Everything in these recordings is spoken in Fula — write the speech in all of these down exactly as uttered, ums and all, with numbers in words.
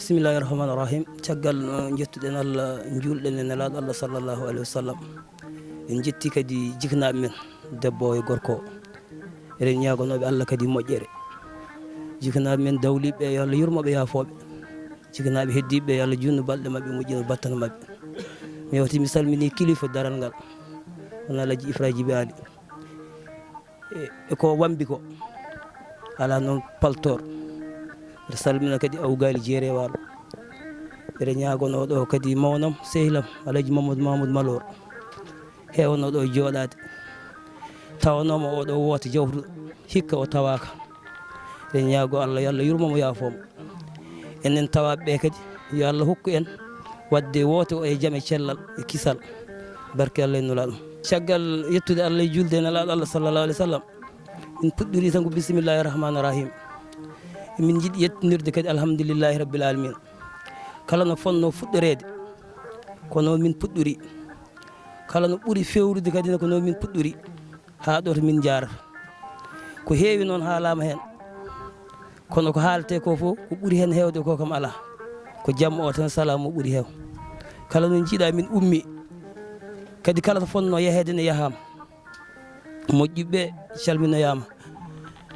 Bismillahi rahmani rahim. Caggal no njettuɗen Allah, njuulɗen e Nelaaɗo Allah sallallahu alaihi wasallam, en njetti kadi jiknaaɓe men debbo e gorko. Eɗen ñaagonooɓe Allah kadi moƴƴere. Jiknaaɓe men dawliiɓe, yo Allah yurmo ɓe, yaafoo ɓe. Jiknaaɓe heddiiɓe, yo Allah juutnu balɗe maɓɓe, moƴƴina battane maɓɓe. Mi hewti, mi salmini kilifa daral ngal, on Alhaji Ifra Jibi Ali. E, e ko wambi ko, alaa noon paltoor. Mbiɗa salmina kadi Awgaali Jeere Waalo. Mbiɗa ñaagonoo ɗo kadi mawnam, sehlam, Alhaji Mamadou Mamadou Malor. Heewnoo ɗo jooɗaade. Tawanooma oɗo woote jawtuɗo, hikka o tawaaka. Eɗen ñaago Allah, yo Allah yurmo mo, yaafoo mo. Enen tawaaɓe ɓe kadi, yo Allah hokku en waɗde woote o e jam e cellal e kisal. Barke Allah e Nulaaɗo mum. Caggal yettude Allah e juulde e Nelaaɗo Allah sallallahu alaihi wasallam, min puɗɗori tan ko bismillahi rahmani rahim. Min njiɗi yettinirde kadi alhamdulillahi rabbil alamin. Kala no fonnoo fuɗɗoreede, ko noon min puɗɗori. Kala no ɓuri feewrude kadi ne, ko noon min puɗɗori. Haa ɗo to min njaarata. Ko heewi noon haalaama heen. Kono ko haaletee ko fof, ko ɓuri heen heewde ko kam alaa. Ko jam o tan, salaamu o ɓuri heew. Kala no njiɗaa min ummi. Kadi kala to fonnoo yaheede ne yahaama. Moƴƴuɓe ɓe calminoyaama.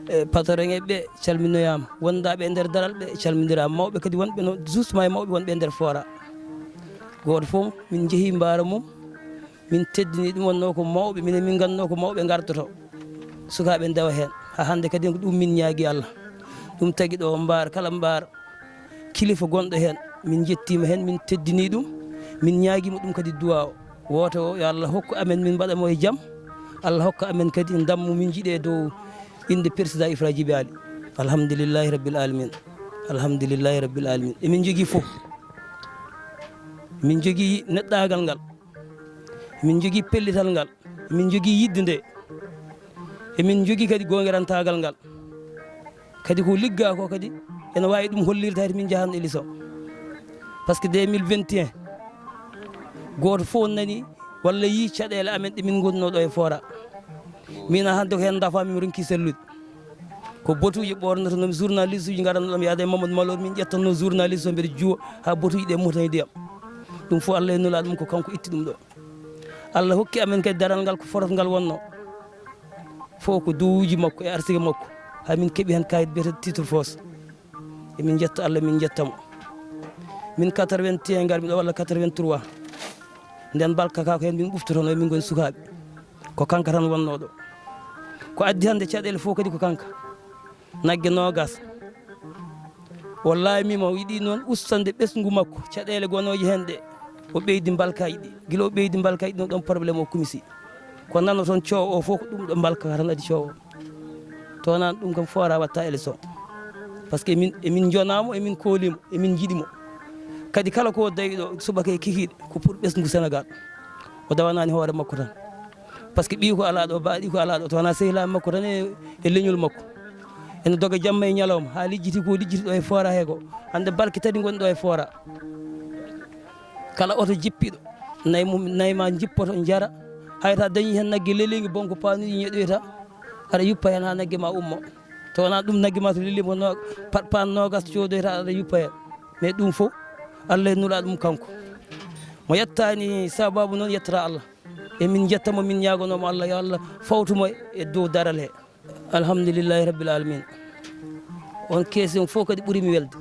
E, patron en ɓe calminoyaama. Wondaaɓe e nder daral ɓe calmindiraama. Mawɓe kadi wonɓe no, justement e mawɓe wonɓe e nder foora. Gooto fof min njehi mbaara mum. Min teddini ɗum, wonnoo ko mawɓe, minen min ngannduno ko mawɓe ngardoto. Sukaaɓe ndewa heen. Haa hannde kadi ko ɗum min ñaagi Allah. Ɗum tagi ɗo mbaar, kala mbaar, kilifa gonɗo heen, min njettiima heen, min teddini ɗum, min ñaagiima ɗum kadi duwaaw. Woote o, yo Allah hokku amen, min mbaɗa mo e jam. Allah hokka amen kadi ndam mo min njiɗi e dow innde Président Ifra Jibi Ali. Alhamdulillahi rabbil alamin. Alhamdulillahi rabbil alamin. Emin njogii fof. Min njogii neɗɗaagal ngal. Emin njogii pellital ngal. Emin njogii yidde nde. Emin njogii kadi goongirantaagal ngal. Kadi ko liggaa ko kadi ene waawi ɗum hollirde, hay to min njahatno élection. Par ce que deux mille vingt et un, gooto fof nani walla yii caɗeele amen ɗe min ngonno ɗo e foora. Min hannde ko heen ndafa min ronki sellude. Ko botuuji ɓoornotonoomi, journaliste uji ngaranno ɗo, mi yaada e Mamadou Malor, min ƴettanno journaliste o, mbeɗa juwa haa botuuji ɗe muta e ndiyam. Ɗum fof Allah e Nulaaɗo mum, ko kanko itti ɗum ɗo. Allah hokki amen kadi daral ngal ko forot ngal wonno. Fof ko duwuuji makko e arsike makko. Haa min keɓi heen kayit biyeteeɗo titre foncier. Emin njetta Allah, min njetta mo. Min quatre-vingt et un ngarmi ɗo, walla quatre-vingt-trois. Nden mbalka ka ko heen min ɓuftotono, min ngoni sukaaɓe. Ko kanka tan wonno ɗo. Ko addi hannde caɗeele fof kadi ko kanka. Nagge noogas. O laamii mo, o yiɗi noon ustade ɓesngu makko, caɗeele gonooje heen ɗe. O ɓeydi mbalkaaji ɗi. Gila o ɓeydi mbalkaaji ɗi, ɗon ɗon problème o kumisi. Ko nanoton coowo o fof, ko ɗum ɗo mbalka tan addi coowo. To wonaa ɗum kam, foora watta élection. Par ce que emin, emin njonaa mo, emin koolii mo, emin njiɗi mo. Kadi kala ko dawi ɗo subaka e kikiiɗe, ko pour ɓesngu Sénégal. O dawanaani hoore makko tan. Par ce que ɓiy ko alaa ɗo, baaɗi ko alaa ɗo, to wonaa sehilaaɓe makko tan e, e leñol makko. Ene doga jamma e ñalawma, haa lijjiti ko lijjiti ɗo e foora he ko. Hannde balki tati ngon ɗo e foora. Kala oto jippiɗo, nayi mum, nayi ma njippoto njara. Hay ta dañi heen nagge leleengi bonko paanuɗi ñeɗoyta, aɗa yuppa heen haa nagge ma ummo. To wonaa ɗum, nagge ma to lelii mo no, pat paan noogas coodoyta, aɗa yuppa heen. Mais ɗum fof, Allah e Nulaaɗo mum kanko. Mo yettaani sababu noon, yettata Allah. E min njetta mo, min ñaagonoo mo Allah, yo Allah fawtu mo e dow daral he. Alhamdulillahi rabbil alamin. On question fof kadi ɓuri mi welde.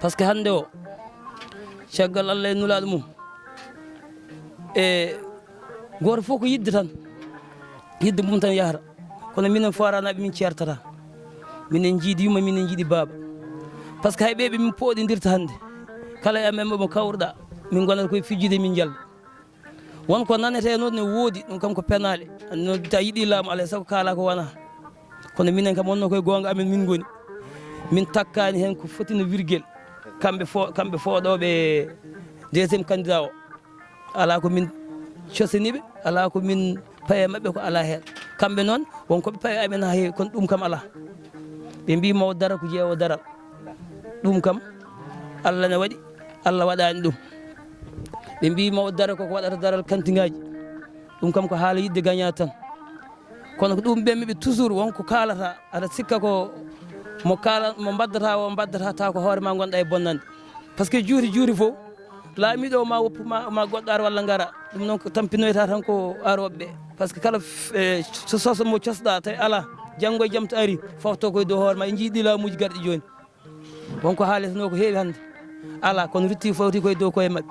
Par ce que hannde o, caggal Allah e Nulaaɗo mum, e gooto fof ko yidde tan. Yidde mum tan yahata. Kono minen fooranaaɓe min ceertata. Minen njiidi yumma, minen njiidi baaba. Par ce que hay ɓe ɓe min pooɗindirta hannde. Kala e amen mo kawruɗa, min ngonata koye fijjude, min njalda. Won ko nanetee noon ne woodi, ɗum kam ko penaale. No ta yiɗi laamu, alaa e sago kaala ko wonaa. Kono minen kam, wonno koye goonga amen min ngoni. Min takkaani heen ko foti no virgule. Kamɓe fo-, kamɓe fooɗooɓe deuxième candidat o. Alaa ko min cosani ɓe, alaa ko min paye maɓɓe ko alaa heen. Kamɓe noon, won ko ɓe paye amen haa heewi, kono ɗum kam alaa. Ɓe mbii ma o dara ko jeewo daral. Ɗum kam, Allah ne waɗi, Allah waɗaani ɗum. Ɓe mbii ma o dara koko waɗata daral kantingaaji. Ɗum kam ko haala yiɗde gañaa tan. Kono ko ɗum ɓe mbiɓe toujours, won ko kaalata, aɗa sikka ko, Mo kaala, mo mbaddata o, mbaddata taw ko hoore ma ngonɗa e bonnande. Par ce que juuti juuti fof, laamiiɗo o ma woppu ma, ma goɗɗo ar walla ngara. Ɗum noon ko tampinoyta tan ko arooɓe ɓe. Par ce que kala f-, e, so soso mo cosɗa tawi ala, janngo e jam to ari, fofto koye dow hoore ma. En njii ɗi laamuuji garɗi jooni. Won ko haaletenoo ko heewi hannde. Ala, kono rutti fawti koye dow koye maɓɓe.